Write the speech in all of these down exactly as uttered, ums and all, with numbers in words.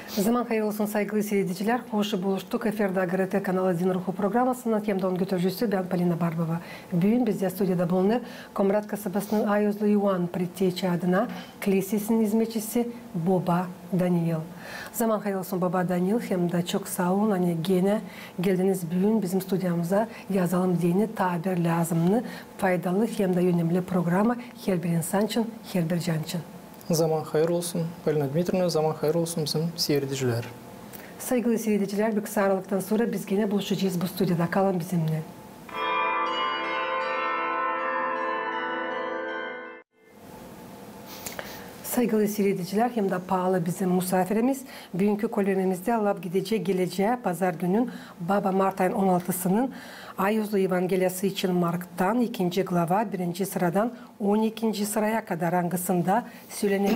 Zaman hayır olsun, saygılı siiredicilär. Hoş buluştuk. Efirdä GRT kanalı Din ruhu programasınnan hem dä onun götürücüsü bän, Polina Barbova. Büün bizdä studiyada bulunêr Komrat kasabasının Ayuzlu İvan Predteçi adına klisesin izmetçisi boba Daniil. Zaman hayır olsun, boba Daniil, hem dä çok saa olun, ani genä geldiniz büün bizim studiyamıza. Yazalım deyni taa bir lääzımnı, faydalı hem dä önemli programa herbir insan için, herbir can için. Zaman hayır olsun, Polina Dmitriyevna, zaman hayır olsun bizim siiredicilär. Saygılı siiredicilär, bir kısa aralıktan sora biz genä buluşacez bu studiyada. Kalın bizimnän. Saygılı siiredicilär hem dä paalı bizim musaafirimiz, büünkü kolbemizä laf gidecek gelecää pazar günün, baba mart ayın on altısının, Ayuzlu Evangeliyası için Marktan, ikinci glava, birinci sıradan on ikinci sıraya kadar, angısında sölener: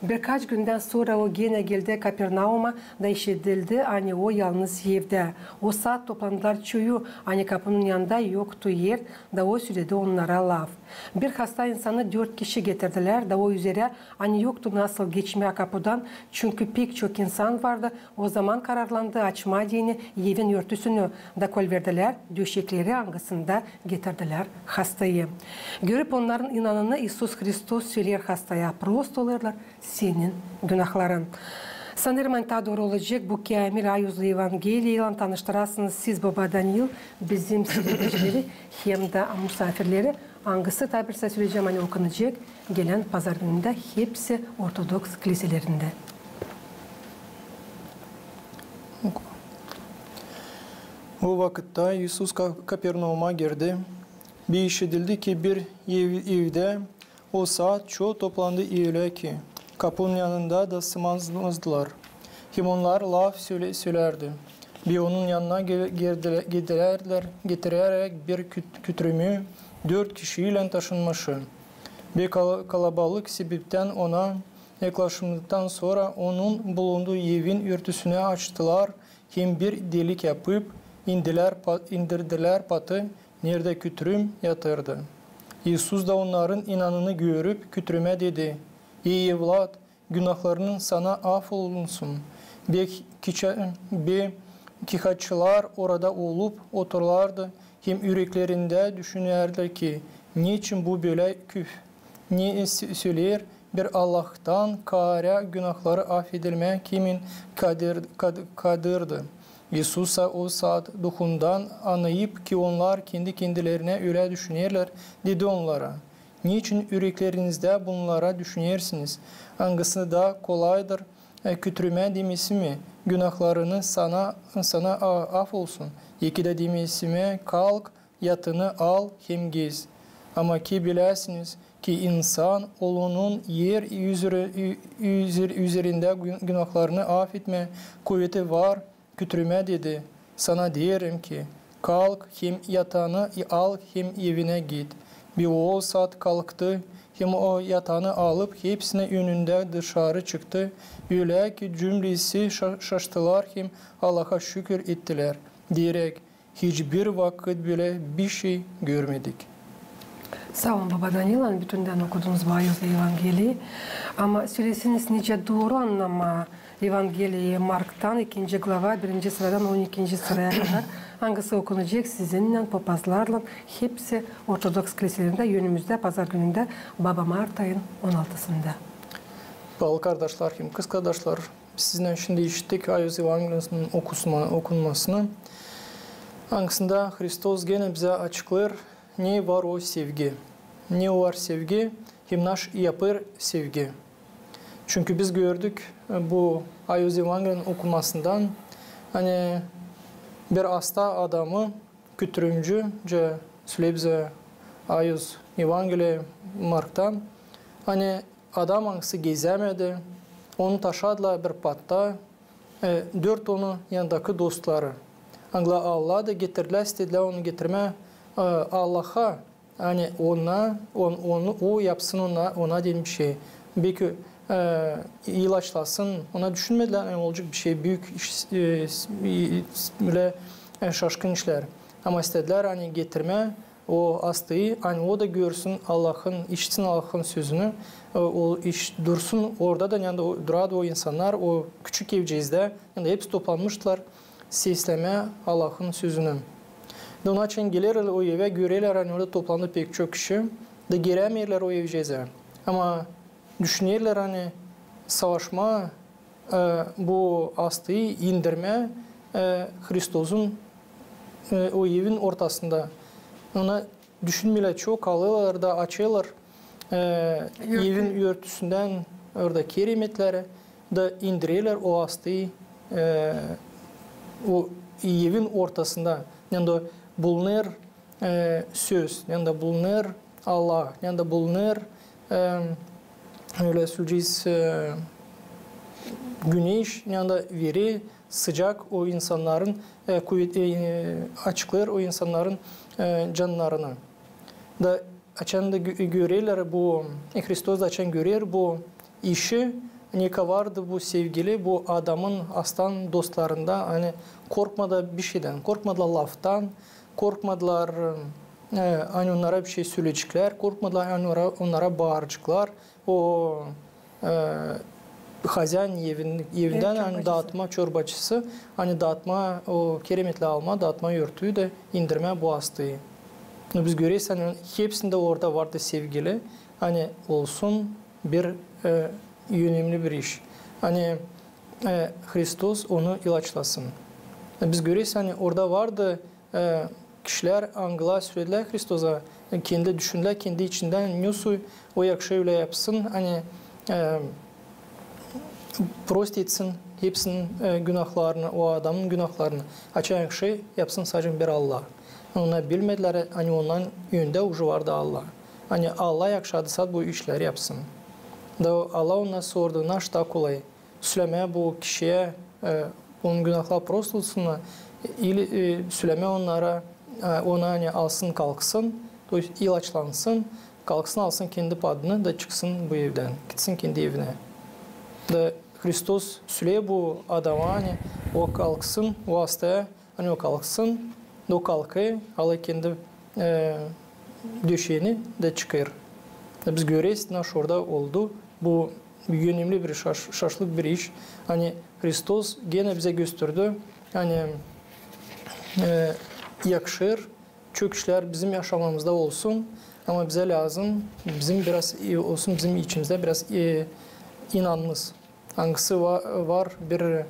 Birkaç gündän sora o genä geldi Kapernauma, da işidildi, ani o yalnız evdä. O saat toplandılar çoyu, ani kapunun yanında yoktu er, da o söledi onnara laf. Bir hasta insanı dört kişi getirdilär, da o üzerä, ani yoktu nasıl geçmää kapudan, çünkü pek çok insan vardı, o zaman kararlandı açmaa deyni evin örtüsünü, da kolverdilär döşekleri, angısında getirdilär hastayı. Görüp onnarın inanını, İisus Hristos söleer hastaya: Prost olêrlar senin günahların. Sanêrım, ani taa dooru olacek bu käämil Ayuzlu Evangeliyaylan tanıştırasınız siz, boba Daniil, bizim siiredicileri hem dä musaafirleri, angısı, taa bir sä söleyecäm, ani okunacek gelän pazar günündä hepsi ortodoks kliselerindä. O vakıtta İisus Ka-, Kapernauma girdi. Bi işidildi ki, bir ev-, evdä o saat çoo toplandı, ölä ki, kapunun yanında da sığmazdılar. Hem onnar laf söle-, sölärdi. Bi onun yanına ge-, gerdilä-, getirärdilär, getiräräk bir küt-, kütrümü, dört kişiylän taşınmışı. Bi kala-, kalabalık sebeptän ona yaklaştıktan sora onun bulunduu evin örtüsünü açtılar, hem bir delik yapıp indilär pa-, indirdilär patı, neredä kütrüm yatêrdı. İisus da onnarın inanını görüp, kütrümä dedi: Ey evlat, günahların sana af olunsun. Be kiça-, be kihacılar orada olup oturardı, hem üreklerindä düşünärdilär ki, neçin bu bölä küf-, ne s-, söleer, bir Allahtan kaarä günahlari afedilmää kimin kadir-, kad-, kadardı. İisus sa o saat duhundan annayıp ki, onnar kendi-kendilerinä ölä düşünerlär, dedi onnara: Neçin üreklerinizdä bunnara düşünersiniz? Angısı daa kolaydır, e, kütrümä demesi mi: Günahların sana, sana a-, af olsun, eki dä demesi mi: Kalk, yatını al hem gez. Ama ki biläsiniz ki, İnsan Oolunun er üzeri-, ü-, üzer-, üzerindä gü-, günahlarını afetmää kuveti var, kütrümä dedi: Sana deerim ki, kalk hem yatanı al hem evinä git. Bi o saat kalktı hem o yatanı alıp, hepsinin önündä dışarı çıktı, ölä ki, cümlesi şa-, şaştılar hem Allaha şükür ettilär, deeräk: Hiçbir vakıt bölä bişey görmedik. Saa olun, boba Daniil, ani bütündän okudunuz bu Ayuzlu Evangeliyayı. Ama söleseniz, nicä dooru annamaa Evangeliyayı Marktan, ikinci glava, birinci sıradan on ikinci sıraya kadar, angısı okunacek sizinnän, popazlarlan, hepsi ortodoks kliselerindä önümüzdä pazar günündä, baba mart ayın on altısında. Paalı kardaşlar hem kızkardaşlar, biz sizinnän şindi işittik Ayuz Evangeliyasının okusma-, okunmasını. Angısında Hristos genä bizä açıklêêr, ne var o sevgi. Ne var sevgi, hem naş yapêr sevgi. Çünkü biz gördük, e, bu Ayuz Evangeliyanın okunmasından, ani bir asta adamı, kütrümcü, nicä söley bizä Ayuz Evangeliya Marktan, ani adam, angısı gezämedi, onu taşıdılar bir patta, e, dört onu yanındakı dostları. Angılar aldılar da getirdilär, istedilär onu getirmää, e, Allaha, ani ona, on-, onu, o yapsın ona, ona deyni bişey. Beki, e, ilaçlasın, ona düşünmedilär, ani olacek bişey büük iş, e, s-, i-, s-, bölä, e, şaşkın işlär. Ama istedilär, ani getirmää, o astıyı, ani o da görsün Allahın, işitsin Allahın sözünü, e, o iş, dursun orada da, yanında o, dura da o insannar, o küçük evcezdä, yanında hepsi toplanmıştılar seslemää Allahın sözünü. Da onnaçan gelerlär o evä, görerlär, ani orada toplandı pek çok kişi, da girämeerlär o evcezä. Ama düşünerlär, ani savaşmaa, e, bu astıyı indirmää, e, Hristosun, e, o evin ortasında. Ona düşünmeerlär, çok alêrlar da açêrlar, e, evin örtüsündän orada keremetleri da indirerlär o astıyı, e, o evin ortasında. Yanında bulunêr, e, söz, yanında bulunêr Allah, yanında bulunêr, e, ölä söleyecez, e, güneş, yanında verer sıcak o insannarın, e, kuvet, e, açıklêêr o insannarın, e, cannarını. Da açan da gö-, görerlär bu, e, Hristos da açan görer bu işi, ne kadar vardı bu sevgili bu adamın, astanın dostlarında, ani korkmadı bişeydan, korkmadılar laftan, korkmadılar, e, ani onnara bişey söleyeceklär, korkmadılar, ani onnara, onnara baaraceklar. O, e, hozyain evin, evindän, ani daatmaa, çorbacısı, ani daatmaa o keremetleri almaa, daatmaa örtüyü dä indirmää bu astıyı. No, biz göreriz, ani hepsindä orada vardı sevgili, ani olsun bir, e, önemli bir iş. Ani, e, Hristos onu ilaçlasın. Biz göreriz, ani orada vardı, e, kişilär, angılar söledilär Hristosa, e, kendi düşündülär, kendi içindän, nesoy o yakışêr ölä yapsın, ani, e, prost etsin hepsinin, e, günahlarını, o adamın günahlarını. Açan yakışêr yapsın sade bir Allah. Onnar bilmedilär, ani ondan öndä uje vardı Allah. Ani Allah yakışadı sade bu işleri yapsın. Da Allah ona sordu, naşta kolay sölemää bu kişiyä, e, onun günahları prost olsun, ili, e, sölemää onnara, e, ona, ani alsın, kalksın, то есть ilaçlansın, kalksın, alsın kendi padını da çıksın bu evdän, gitsin kendi evinä. Da Hristos söleer bu adama, ani o kalksın, o astaya, ani o kalksın, o kalkêr, alêr kendi, e, döşeeni da çıkêr. Da biz göreriz, naşey orada oldu. Bu önemli bir şaş-, şaşlık bir iş. Ani Hristos genä bizä gösterdi, ani, e, yakışêr çok işlär bizim yaşamamızda olsun, ama bizä lääzım, bizim biraz, e, olsun bizim içimizdä biraz, e, inanımız. Angısı va-, var bir, e,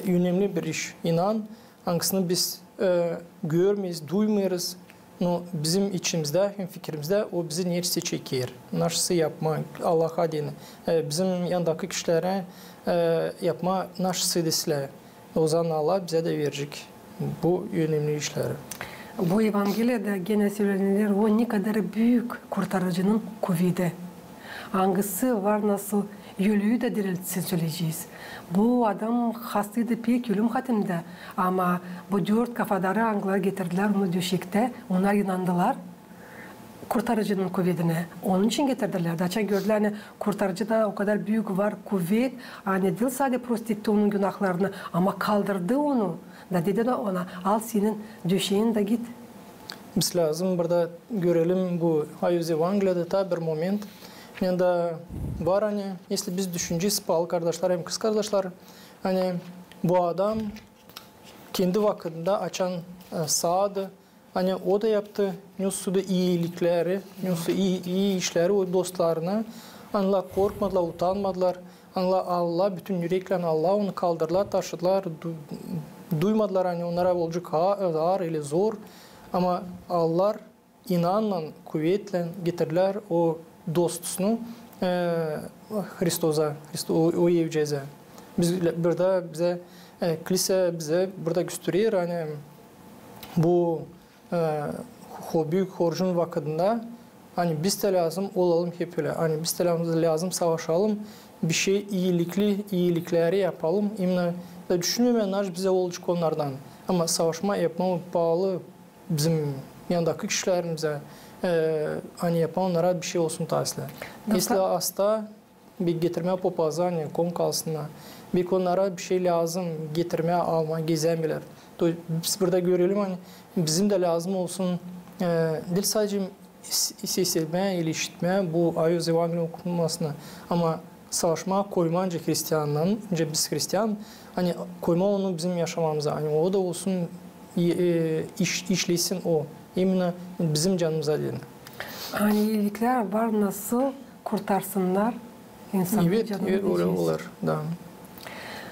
önemli bir iş, inan, angısını biz, e, görmeeriz, duymêêrız, no bizim içimizdä hem fikirimizdä o bizi neredä çeker, naşısı yapmaa Allaha deyni, e, bizim yandakı kişilerä, e, yapmaa naşısı deslär. Ozaman Allah bizä dä verecek bu önemli işleri. Bu Evangeliyada genä sölener, o ne kadar büük Kurtarıcının kuvedi. Angısı var nasıl ölüyü dä direltsin söleyecez. Bu adam hastaydı pek ölüm hatında, ama bu dört kafadarı angılar getirdilär onu döşektä, onnar inandılar Kurtarıcının kuvedinä. Onun için getirdilär. Da açan gördülär, ani Kurtarıcıda o kadar büük var kuvet, ani diil sade prost etti onun günahlarını, ama kaldırdı onu. Da dedi da ona, al senin döşeeni da git. Biz lääzım burada görelim bu Hayır Evangeliyada taa bir moment. Yanında var, ani, если biz düşünecez, paalı kardaşlar hem kızkardaşlar, ani bu adam kendi vakıdında açan, e, saadı, ani o da yaptı nesoy da iilikleri, nesoy ii, ii işleri o dostlarına. Ani onnara korkmadılar, utanmadılar. Ani onnara bütün üreklän Allah onu kaldırdılar, taşıdılar, du-, duymadılar, ani onnara olacek a-, aar ili zor. Ama aldılar inannan, kuvetlän getirdilär o dostunu, e, Hristosa, Hristo-, o, o evcezä. Biz burada bizä, e, Kilisä bizä burada gösterer, ani bu, e, ho-, büük horcun vakıdında, ani biz dä lääzım olalım hep ölä. Ani biz dä lääzım, lääzım savaşalım, bişey iilikli, iilikleri yapalım. İmенно da düşünmeyelim, naşey bizä olacek onnardan. Ama savaşmaa, yapmaa paalı bizim yandakı kişilerimizä, e, ani yapmaa onnara bişey olsun taa islää. Если hasta, bir getirmää popaza, ani kom kalsınnar. Bir onnara bişey lääzım getirmää, almaa, gezämeerlär. То есть biz burada görelim, ani bizim dä lääzım olsun e, diil sadecä is-, seslemää, işitmää bu ayoz Evangeliyonun okutulmasını, ama savaşmaa koymaa nicä hristiandan, nicä biz hristian, ani koymaa onu bizim yaşamamıza, ani o da olsun, e, e, iş-, işlesin o, imenä bizim canımıza deyni. Ani iiliklär var nasıl kurtarsınnar insanın canını. Evet, evet, ölä olêr, da.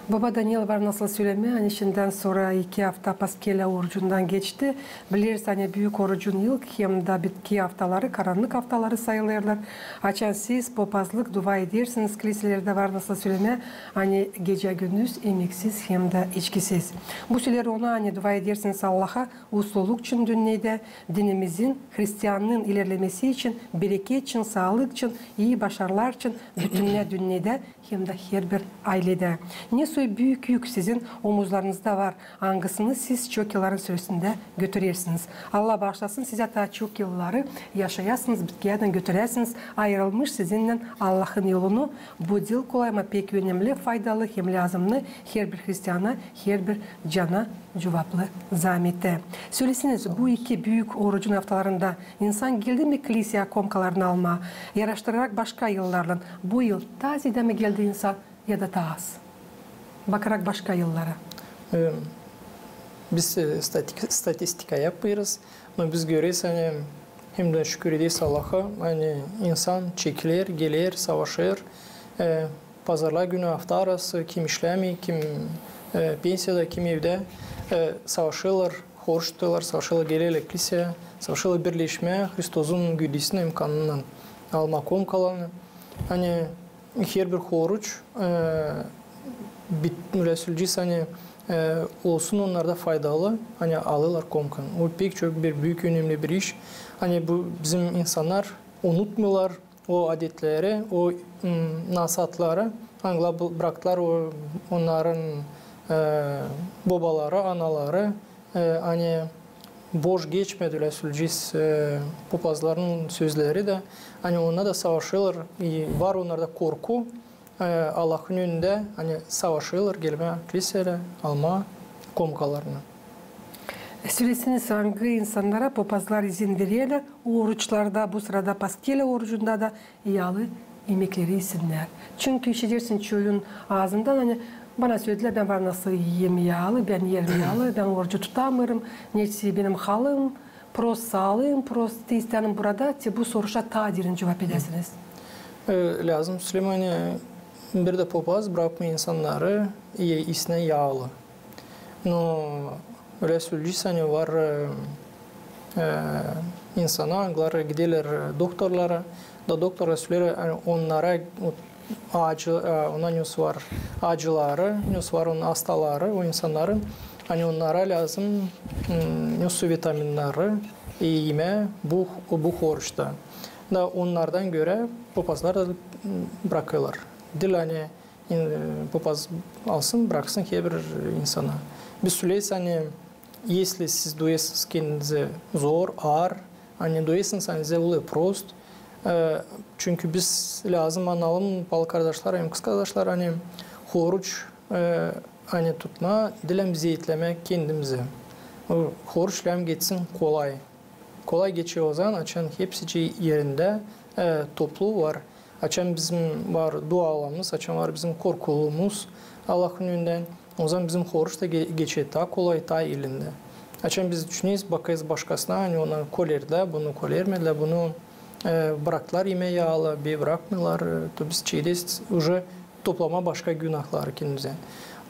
Baba Daniil, var nasıl sölemää, ani şindän sora iki afta Paskeliya orucundan geçti. Bileriz, ani büük orucun ilk hem dä bitki aftaları, karannık aftaları sayılêrlar. Açan siz, popazlık, dua edersiniz, kiliselerdä var nasıl sölemää, ani gecä-gündüz emeksiz hem dä içkisiz. Bu söleer ona, ani dua edersiniz Allaha, usluluk için dünnedä, dinimizin, hristianlıın ilerlemesi için, bereket için, saalık için, ii başarılar için, bütünnä dünnedä hem dä herbir ayledä. Ne soy büük yük sizin omuzlarınızda var, angısını siz çok yılların süresindä götürersiniz. Allah baaşlasın sizä, taa çok yılları yaşayasınız, bitkiyädän götüräsiniz ayırılmış sizinnän Allahın yolunu. Bu diil kolay, ama pek önemli, faydalı hem lääzımnı herbir hristiana, herbir cana cuvaplı zametä. Sölesiniz, bu iki büük orucun aftalarında insan geldi mi kliseyä komkalarını almaa, yaraştırarak başka yıllarlan? Bu yıl taa zeedä mi geldi insan ya da taa az, bakarak başka yıllara? E, biz, e, statik-, statistika yapmêêrız, ama biz göreriz, ani hem dä şükür ederiz Allaha, ani insan çekiler, geler, savaşêr. E, pazarlar günü, afta arası, kim işlämeer, kim, e, pensiyada, kim evdä, e, savaşêrlar, oruç tutêrlar, savaşêrlar, gelelär kliseyä, savaşêrlar birleşmää Hristosun gövdesinä hem kanınnan, almaa komkalarını. Ani herbir oruç, e, bit-, ölä söleyecez, ani, e, olsun onnara faydalı, ani alêrlar komkanı. O pek çok bir büük, önemli bir iş. Ani bu bizim insannar unutmêêrlar o adetleri, o, m, nasatları, angıları bı-, braktılar o, onnarın, e, bobaları, anaları, e, ani boş geçmedi, ölä söleyecez, e, popazların sözleri dä, ani onnar da savaşêrlar, i var onnarda korku, e, Allahın önündä, ani savaşêrlar gelmää kliseyä, almaa komkalarını. Sölesiniz, angı insannara popazlar izin vererlär oruçlarda, bu sırada Paskeliya orucunda da yaalı imekleri isinnär. Çünkü işidersin çoyun aazından, ani bana söledilär, bän var nasıl iyeyim yaalı, bän iyerim yaalı, bän orucu tutamêêrım, neçin benim halım prost, saalıım prost, te istänerim burada, te bu soruşa taa derin cuvap edäsiniz. E, lääzım sölemää, ani bir dä popaz brakmêêr insannarı iye-, isinä yaalı. No, ölä söleyecez, ani var, e, e, insannar, angıları giderlär, e, doktorlara, da doktorlar söleer, ani onnara, o, acı, e, onnar ne var acıları, ne var onun hastaları, o insannarın, ani onnara lääzım, m, ne var vitaminnarı, e, imää bu, bu oruçta. Da onnardan görä popazlar da, m, brakêrlar. Diil, ani in-, e, popaz alsın, braksın herbir insana. Biz söleriz, ani, если siz duyêrsınız kendinizi zor, aar, ani duyêrsınız, ani sizä olêr prost. E, çünkü biz lääzım analım, paalı kardaşlar hem kızkardaşlar, ani oruç, e, ani tutmaa diil, ani bizi etlemää kendimizi. O oruç lääzım geçsin kolay. Kolay geçer ozaman, açan hepsicii erindä, e, toplu var. Açan bizim var dualarımız, açan var bizim korkuumuz Allahın önündän, ozaman bizim oruç da ge-, geçer taa kolay, taa elindä. Açan biz düşüneriz, bakarız başkasına, ani onnar kolerdilär, bunu kolermedilär, bunu, e, braktılar imää yaalı, beni brakmêêrlar, e, to biz çekeriz uje toplamaa başka günahları kendimizä.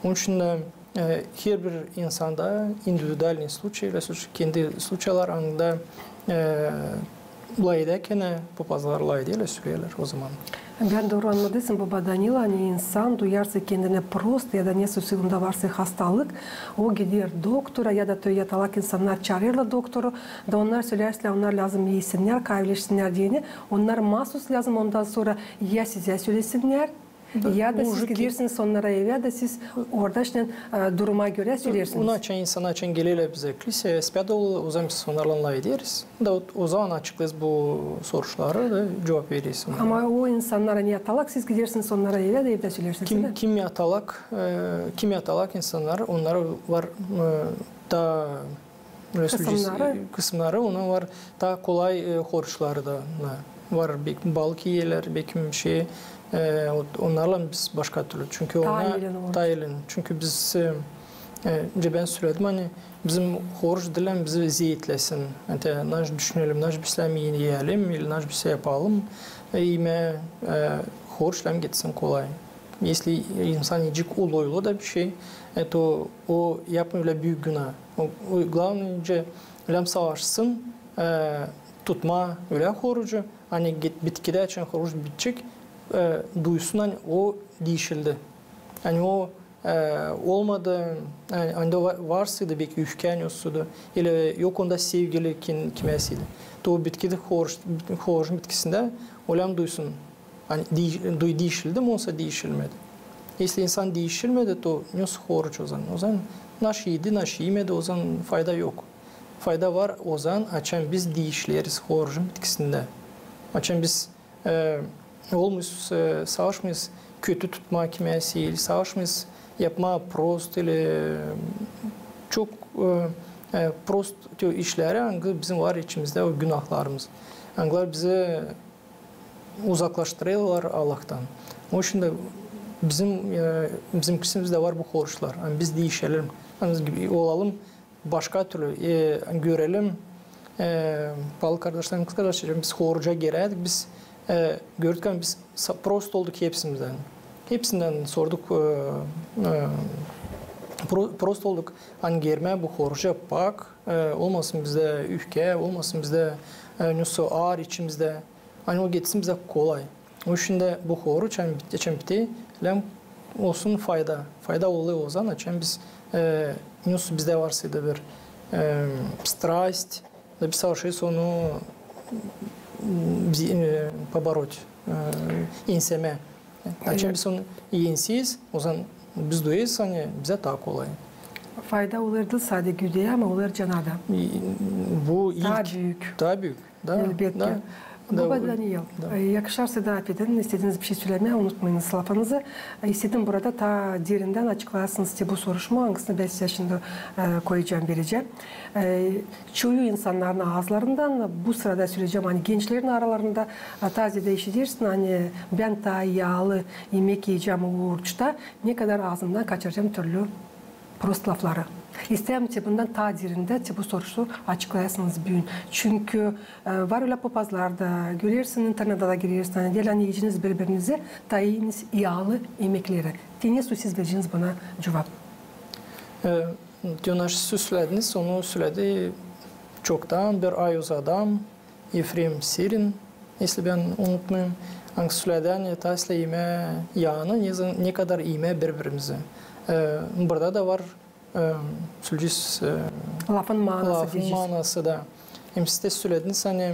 Onun için dä E, herbir insanda individualni sluçay, ölä söleyecez, kendi sluçaylar, anda, e, lafedärkän, e, popazlar lafederlär, söleerlär ozaman. Bän dooru annadıysam, baba Danila, ani insan duyarsa kendini prost ya da ne sosuyunda varsa hastalık, o gider doktora ya da te yatalak insannar çaarêrlar doktoru, da onnar söleyärsä, onnar lääzım iyisinnär, kaaveleşsinnär deyni, onnar maasuz lääzım ondan sora ya sizä sölesinnär, ya da siz gidersiniz onnara evä da siz oradaştan, e, duruma görä söleersiniz. Onu açan insan, açan gelelär bizä kliseyä, spät olêr, ozaman biz onnarlan lafederiz. Da o, ozaman açıklêêrız bu soruşları da cuvap vereriz onnara. Ama o insannar, ani yatalak, siz gidersiniz onnara evä da evdä söleersiniz, kim, öylä mi? Kim yatalak, e, kim yatalak insannar, onnara var, e, taa Kısımnarı, kısımnarı, ona var taa kolay, e, horuçları da, da var. Beki balık iyerlär, beki bir şey, e, onnarlan biz başka türlü. Çünkü taa iilin. Çünkü biz, e, e, öncä bän söledim, ani bizim horuç diil bizi zeetlesin. Ani te, naşey düşünelim, naşey bir şey iyälim, ili naşey bir şey yapalım, e, imää, e, horuç lääzım gitsin kolay. Если insan iyecek uluy-uluy da bir şey, e, to o yapmêêr ölä büük günaa. O, o главное, öncä lääzım savaşsın, e, tutmaa ölä horucu, ani git-, bitkidä, açan horuç bitecek, e, duysun, ani o diişildi. Ani o, e, olmadı, ani, ani da va-, varsaydı, beki üfkän olsaydı, ili yok onda sevgili kim-, kimäsiydi. To o bitkidä horuç-, horucun bitkisindä o lääzım duysun. Ani di-, duy-, diişildi mi, osa diişilmedi. Если insan diişilmedi, to ne horuç o zaman? O zaman naşey iyedi, naşey iimedi, o zaman fayda yok. Fayda var o zaman, açan biz diişileriz horucun bitkisindä. Açan biz, e, olmêêrız, e, savaşmêêrız kötü tutmaa kimäsi, ili savaşmêêrız yapmaa prost, ili, e, çok, e, e, prost te işleri, angı bizim var içimizdä o günahlarımız. Angılar bizi uzaklaştırêrlar Allahtan. Onun için dä bizim, e, bizim içimizdä var bu horuçlar. Ani biz diişelim. Ani biz gibi olalım başka türlü, e, görelim. E, baalı kardaşlarım, kız kardaşlarım, biz horuca girerdik. Biz, e, gördük, ani biz sa-, prost olduk hepsindän. Hepsindän sorduk, e, e, pro-, prost olduk. Ani girmää bu horuca, bak, e, olmasın bizdä üfkä, olmasın bizdä, e, nesoy aar içimizdä. Ani o gitsin bizä kolay. O için dä bu horuç, açan bit-, açan biter, lääzım olsun fayda. Fayda olêr o zaman, açan biz, e, nesoy bizdä varsaydı bir, e, страсть, da biz savaşêrız onu, m, bi-, e, побороть, e, ensemää. Açan biz onu enseriz, o zaman biz duyêrız, ani bizä taa kolay. Fayda olêr diil sade güüdä, ama olêr cana da. Bu taa ilk, büük. Taa büük. Da, elbetki. Da, baba da, Daniel, da. E, yakışarsa, davet edin, istediniz bir şey sölemää, unutmayınız lafınızı. E, istedim burada taa derindän açıklayasınız te bu soruşmaa, angısını bän sizä şindi, e, koyacam, verecäm. E, çoyu insannarın aazlarından bu sırada söleyecäm, ani gençlerin aralarında, e, taa zeedä işidersin, ani bän taa yaalı imek iyecäm oruçta, ne kadar aazımdan kaçıracam türlü prost lafları. İsteerim te bundan taa derindän te bu soruşu açıklayasınız büün. Çünkü, e, var ölä popazlar da, görersin, internettä dä girersin, ani deyler, ani iyeceniz biri-birinizä taa yaalı imekleri. Te nesoy siz vereceniz buna cuvap? E, te naşey söz sölediniz, onu söledi çoktan, bir ay uzadan Efrem Sirin, если bän unutmayım, angısı söledä, ani taa islää imää yaanı, ne za-, ne kadar imää biri-birimizi. E, burada da var, e, söleyecez, e, lafın maanası, lafın maanası da. Hem siz dä sölediniz, ani,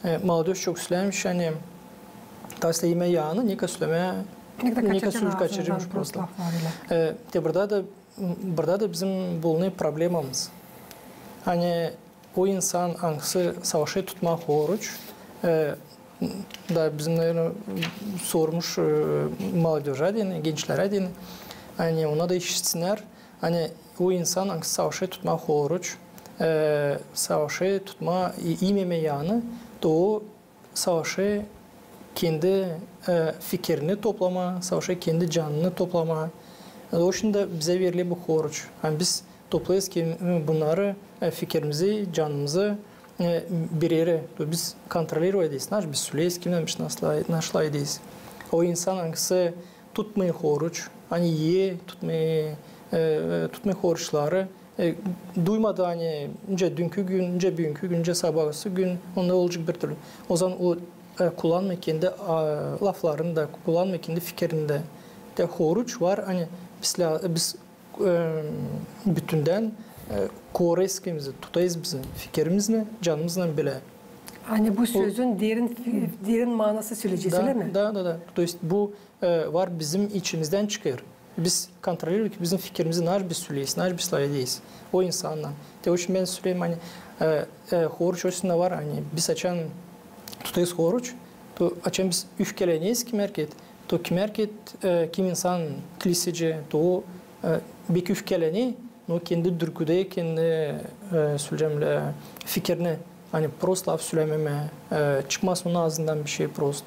e, молодёжь çok islärmiş, ani taa islää imää yaanı, ne kadar islää imää, ne kadar kaçıracez prost laflarıyla. E, te burada da, burada da bizim bulunêr problemamız. Ani o insan, angısı savaşêr tutmaa horuç, e, da bizim, наверное, sormuş, e, молодёжь deyni, gençlär deyni, ani ona da işitsinnär, ani o insan, angısı savaşêr tutmaa horuç, e, savaşêr tutmaa i-, iimemää yaanı, to o savaşêr kendi, e, fikirini toplamaa, savaşêr kendi canını toplamaa. E, o için dä bizä veriler bu horuç. Ani biz toplêêrız ki, m, bunnarı, e, fikirimizi, canımızı, e, birerä. To biz kontrolirovat ederiz. Naşey biz söleyeriz, kimnän biz naşlay-, naşlay ederiz. O insan, angısı tutmêêr horuç, ani iyer, tutmêêr, e, e, tutmêêr horuçları, e, duymadı, ani nicä düünkü gün, nicä büünkü gün, nicä sabahısı gün, onda olacek bir türlü. O zaman o, e, kullanmêêr kendi, a, laflarını da, kullanmêêr kendi fikirini dä. Te horuç var, ani biz lä-, biz, e, bütündän, e, koruyêrız kendimizi, tutêrız bizim fikirimizni, canımızlan bilä. Ani bu sözün derin, derin maanası söleyecez, ölä mi? Da, da, da. То есть bu, e, var bizim içimizdän çıkêr. Biz kontrolirovat ki bizim fikirimizi naşey biz söleyeriz, naşey biz lafederiz o insannan. Te o için bän söleerim, ani, e, e, horuç üstündä var, ani biz açan tutêrız horuç, to açan biz üfkeleneriz kimärked, to kimärked, e, kim insan kiliseci, to o, e, beki üfkelenir, o kendi dürgüdä, kendi, e, söleyecäm, e, fikirini, ani prost laf sölememää, e, çıkmasın onun aazından bişey prost.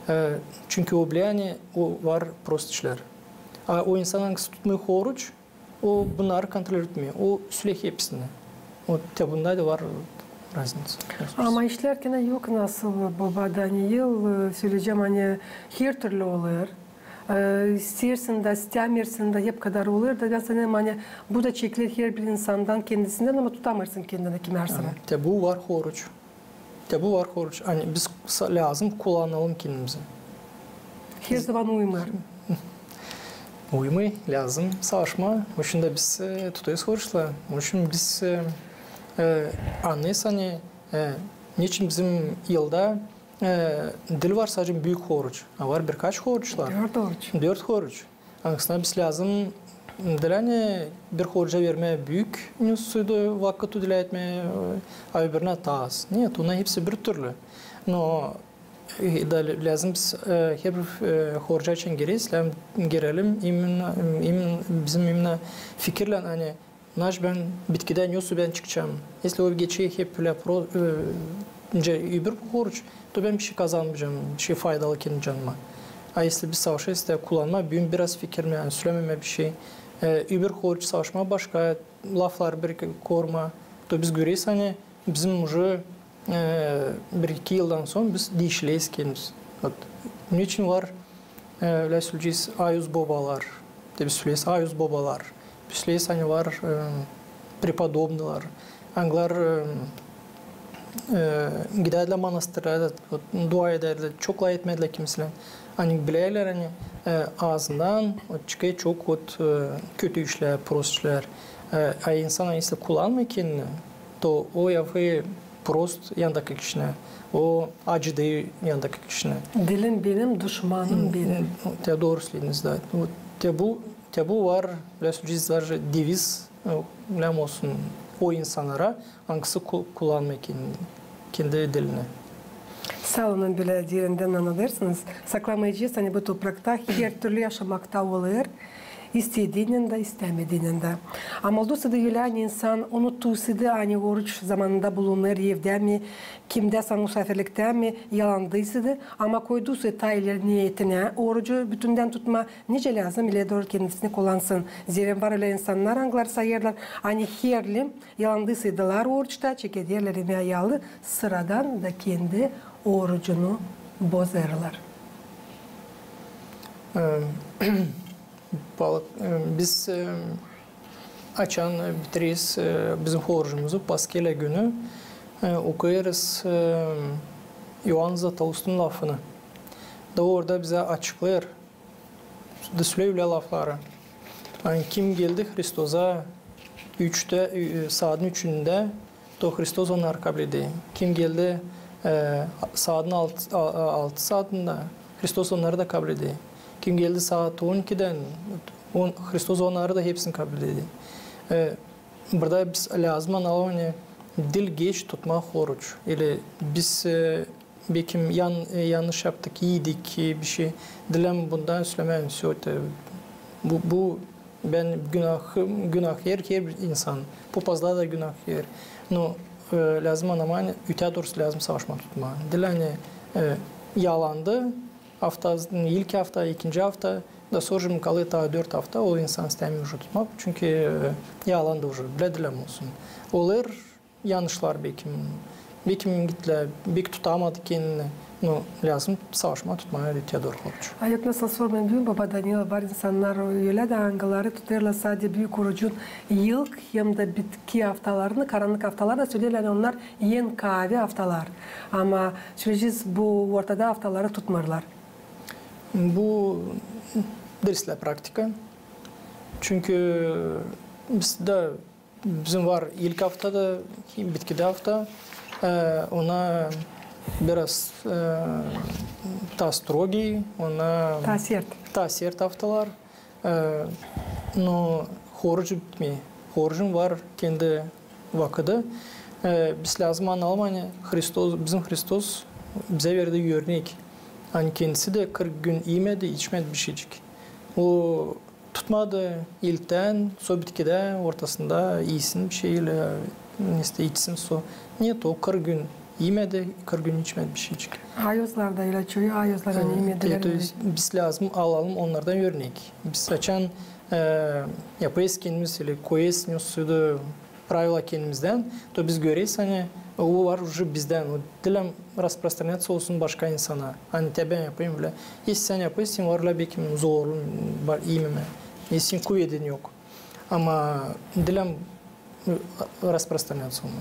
E, çünkü o bilä, ani o var prost işlär. A o insan, angısı tutmêêr horuç, o bunnarı kontrol etmeer. O söley hepsini. O, te bunda da var raznica. Ama işlär kenä yok nasıl, baba Daniil, e, söleyecäm, ani hertürlü olêr. E, isteersin dä, istämeersin dä, hep kadar olêr da, bän sanêrım, ani bu da çekiler herbir insandan kendisindän, ama tutamêêrsın kendini kimär sıra. Te bu var horuç. Te bu var horuç. Ani biz sa-, lääzım kullanalım kendimizi. Her zaman uymêêr. Uymêêr, lääzım savaşmaa. Onun için dä biz, e, tutêrız horuçla. Onun için biz, e, e, annêêrız, ani, e, neçin bizim yılda, e, diil var sade büük horuç, a var birkaç horuçlar. Dört horuç. Dört horuç. Angısına biz lääzım, diil ani bir horuca vermää büük, ne suyu da vakıt udelä etmää, e, a öbürünä taa az. Нет, onnar hepsi bir türlü. No, e, da lääzım biz, e, herbir, e, horuca için gireriz, lääzım girelim, imen, imen, bizim imen fikirlän, ani naş bän bitkidän ne su bän çıkacam. Если o geçer hep bölä pro-, e, öbür horuç, to bän bişey kazanmayacam, bişey faydalı kendi canıma. A если biz savaşêrız dä kullanmaa büün biraz fikirini, ani sölememää bişey, e, öbür horuç savaşmaa başka, lafları bir kormaa, to biz göreriz, ani bizim уже, e, bir-iki yıldan sora biz diişileriz kendimiz. Вот. Neçin var, e, ölä söleyecez, ayuz bobalar, te biz söleriz ayuz bobalar, biz söleriz, ani var, e, преподобныйlar, angılar, e, e, gidärdilär monastirlerdä, вот, dua edärdilär, çok laf etmärdilär kimseylän. Ani bilärlär, ani, e, aazından, вот, çıkêr çok, вот, e, kötü işlär, prost işlär. E, a insan, если kullanmêêr kendini, to o yapêr prost yandakı kişinä. O acıdêr yandakı kişinä. Dilim benim, duşmanım benim. Te dooru sölediz, da. Вот, te bu, te bu var, ölä söleyecez, даже deviz, e, lääzım olsun o insannara, angısı ku-, kullanmêêr kendi, kendi dilini. Saa olun, bölä derindän annadêrsınız. Saklamayacez, ani bu toprakta hertürlü yaşamakta olêr, istediynän dä, istämediynän dä. Ama olduysa da ölä, ani insan unutuysa da, ani oruç zamanında bulunêr evdä mi, kimdä sa musafirliktä mi, yalandıysaydı, ama koyduysa taa ileri niyetinä orucu bütündän tutmaa, nicä lääzım ileri dooru kendisini kullansın. Zerä var ölä insannar, angılar sayêrlar, ani herli yalandıysaydılar oruçta, çekederlär imää yaalı sıradan da kendi orucunu bozêrlar. E, balık, e, biz, e, açan, e, bitireriz, e, bizim orucumuzu, Paskela günü, e, okuyêrız, e, İoan Zlatoustun lafını. Da orada bizä açıklêêr, da söley ölä lafları. Ani kim geldi Hristosa üçtä, ü-, saadın üçündä, to Hristos onnarı kabledär. Kim geldi, e, saadın alt-, a-, a-, altı saadında, Hristos onnarı da kabledär. Kim geldi saat on ikidän, on-, Hristos onnarı da hepsini kabledär. E, burada biz lääzım analım, ani diil geç tutmaa oruç. İli biz, e, bekim yan-, e, yannış yaptık, iyedik, e, bişey. Diil ani bundan söleyim, всё это, bu, bu, bän günah, günah yer, herbir insan. Popazlar da günah yer. No, e, lääzım annamaa, ani ötää doorusu lääzım savaşmaa tutmaa. Diil ani, e, yalandı, afta, ilk afta, ikinci afta, da sora kalêr taa dört afta, o insan istämeer уже tutmaa, çünkü, e, yalandı уже, bilä diil ani olsun. Olêr, yannışlar bekim, bekim gittilär, beki tutamadı kendini. No, lääzım savaşmaa tutmaa ötää dooru oruç. A yok nasıl sormayım, büün, baba Daniil, var insannar ölä dä, angıları tutêrlar sade büük orucun ilk hem dä bitki aftalarını, karannık aftaları da söleerlär, ani onnar en kaavi aftalar. Ama söleyecez, bu ortada aftaları tutmêêrlar. Bu diil islää praktika. Çünkü bizdä Bizim var ilk afta da, bitkidä afta. E, ona biraz, e, taa строгий, ona taa sert. Taa sert aftalar. E, no, oruc bitmeer. Orucun var kendi vakıdı. E, biz lääzım analım, ani Hristos, bizim Hristos bizä verdi örnek. Ani kendisi dä kırk gün imedi, içmedi bişeycik. O tutmadı ilktän, so bitkidä ortasında iisin bir şey, e, işte, içsin su. Нет, o kırk gün iimeedi, kırk gün içmeedi bir şeycik. Ayozlar da ölä, çoyu ayozlar, e, iimedilär. Biz lääzım alalım onnardan örnek. Biz açan, e, yapêrız kendimiz ili koyêrız ne suyu da pravila kendimizdän, to biz göreriz, ani o var уже bizdän. O diil rasprostranyatsä olsun başka insana. Ani te bän yapayım bilä. Если sän yapêrsın, var lääzım bekim zorlu, iimemää. Если kuvedin yok. Ama diil rasprostranyatsä olsun.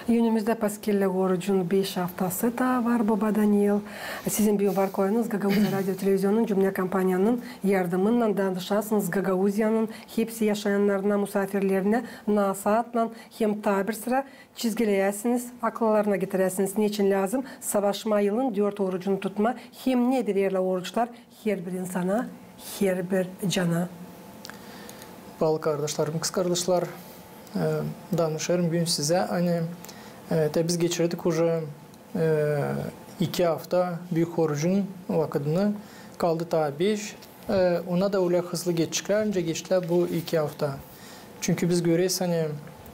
Önümüzdä paskelä orucun beş aftası taa var, boba Daniil. Sizin büün var koyunuz Gagauziya radio televizionun cümnä kompaniyanın yardımınnan danışasınız Gagauziyanın hepsi yaşayannarına, musaafirlerinä, nasaatlan hem taa bir sıra çizgileyäsiniz, akıllarına getiräsiniz, neçin lääzım savaşmaa yılın dört orucunu tutmaa hem ne deerlär oruçlar herbir insana, herbir cana. Baalı kardaşlarım, kızkardaşlar, e, danışêrım büün sizä, ani, e, te biz geçirdik уже, e, iki afta büük orucun vakıdını, kaldı taa beş. E, ona da ölä hızlı geçtiklär, nicä geçtilär bu iki afta. Çünkü biz göreriz, ani,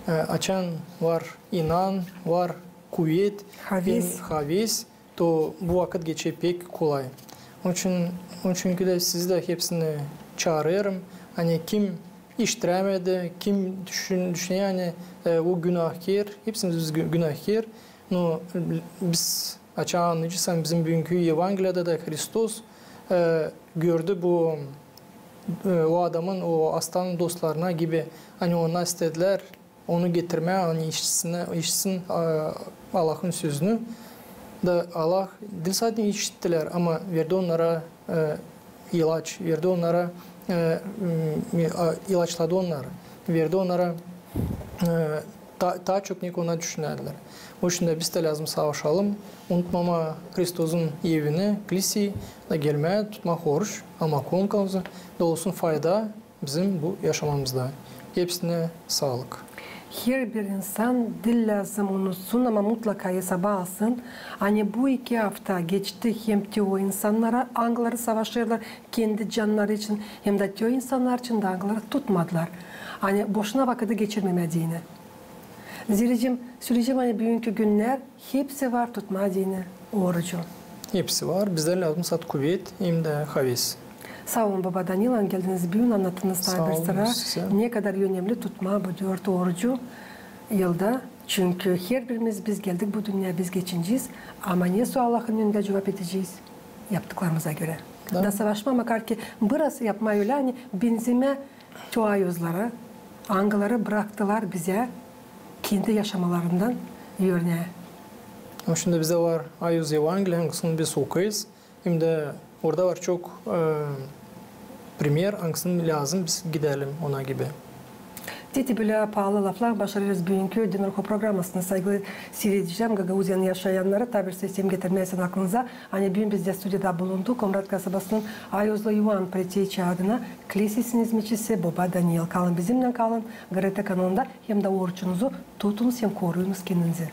e, açan var inan, var kuvet, haves, to bu vakıt geçer pek kolay. Onun için, onun için dä sizi dä hepsini çaarêrım. Ani kim iştirämedi, kim düşün-, düşüner, ani, e, o günahkär, hepsimiz biz gü-, günahkär. No biz açan annayacez, ani bizim büünkü Evangeliyada da Hristos, e, gördü bu, e, o adamın, o astanın dostlarına gibi, ani onnar istedilär onu getirmää, ani işitsin, işitsin, e, Allahın sözünü. Da Allah diil sade işittilär, ama verdi onnara, e, ilaç, verdi onnara, e, m, a, ilaçladı onnarı, verdi onnara, e, ta-, taa çok ne konuda düşünärdilär. O için dä biz dä lääzım savaşalım, unutmamaa Hristosun evini, kliseyi, da gelmää, tutmaa oruç, ama konkansı da olsun fayda bizim bu yaşamamızda. Hepsinä saalık. Herbir insan diil lääzım unutsun, ama mutlaka esaba alsın, ani bu iki afta geçti hem te o insannara, angıları savaşêrlar kendi cannarı için, hem dä te o insannar için dä, angıları tutmadılar. Ani boşuna vakıdı geçirmemää deyni. Zerä söleyecäm, ani büünkü günnär hepsi var tutmaa deyni orucu. Hepsi var. Bizdä lääzım sade kuvet hem dä haves. Saa olun, boba Daniil, ani geldiniz büün, annattınız taa bir sıra, ne kadar önemli tutmaa bu dört orucu yılda. Çünkü herbirimiz biz geldik bu dünneyä, biz geçinecez. Ama ne su Allahın önündä cuvap edecez? Yaptıklarımıza görä. Da savaşmaa, makar ki biraz yapmaa ölä, ani benzemää te o ayozlara, angıları braktılar bizä kendi yaşamalarından örnää. Ama şindi bizdä var ayoz Evangeliya, angısını biz okuyêrız. Hem dä orada var çok, e, primer, angısını lääzım biz gidelim ona gibi. Dedi bölä paalı laflar, başarêrız büünkü Dinorho programmasını, saygılı siiredicilär, Gagauziyanın yaşayannarı, taa bir seslem getirmää isteerim aklınıza, ani büün bizdä studiyada bulundu Komrat kasabasının ayozlu İvan Preteçi adına klisesin izmetçisi boba Daniil. Kalın bizimnän, kalın GRT kanalında, hem dä orucunuzu tutunuz hem koruyunuz kendinizi.